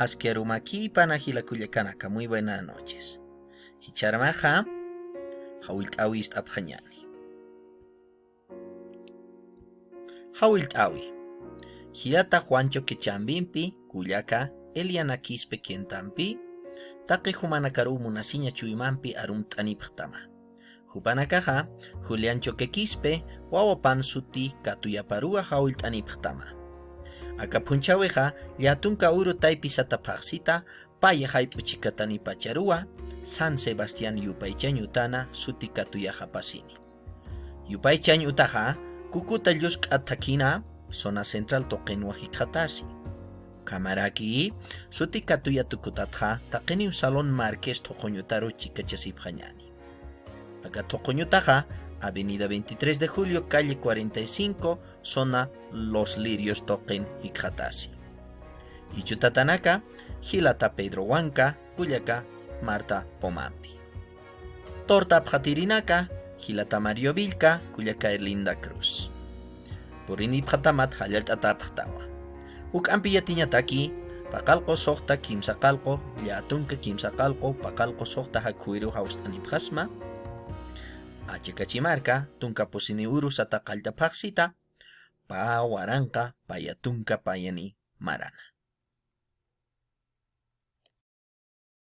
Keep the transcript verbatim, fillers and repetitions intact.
Aski arumakïpana jila kullakanaka, muy buenas noches. Jichharmaxa jawillt'äwi ist'apxañäni. Jawillt'äwi. Jilata Juan Choque Chambimpi, kullaka Eliana Quispe Quentampi, taqi jumanakaruw munasiña chuymampi arumt'anipxtama. Jupanakaxa Julián Choque Quispe wawapan suti katuyaparuwa jawillt'anipxtama. Aka phunchhäwixa llätunka uru taypi sata phaxsita paya jayp'u chhikatanipacharuwa San Sebastián Yupaychañ utana suti katuyaxapasini. Yupaychañ utaxa Cúcuta llusk'at thakina zona central tuqinwa jikxatasi. Ukhamaraki suti katuya tukutatxa taqiniw Salón Marqués thuquñ utaru chikachasipxañäni. Aka thuquñ utaxa Avenida veintitrés de Julio, calle cuarenta y cinco, zona Los Lirios tuqin jikxatasi. Jichhutatanaka jilata Pedro Huanca, kullaka Marta Pomampi. Torta apxatirinaka jilata Mario Villca, kullaka Erlinda Cruz. Purinipxatamat jallallt'atapxtawa. Juk'ampi yatiñataki paqallqu suxta kimsaqallqu, llätunka kimsaqallqu paqallqu suxta jakhuwiruw jawst'anipxasma. Achakachimarka tunka pusini uru sata qallta phaxsita, pä waranqa paya tunka payani marana.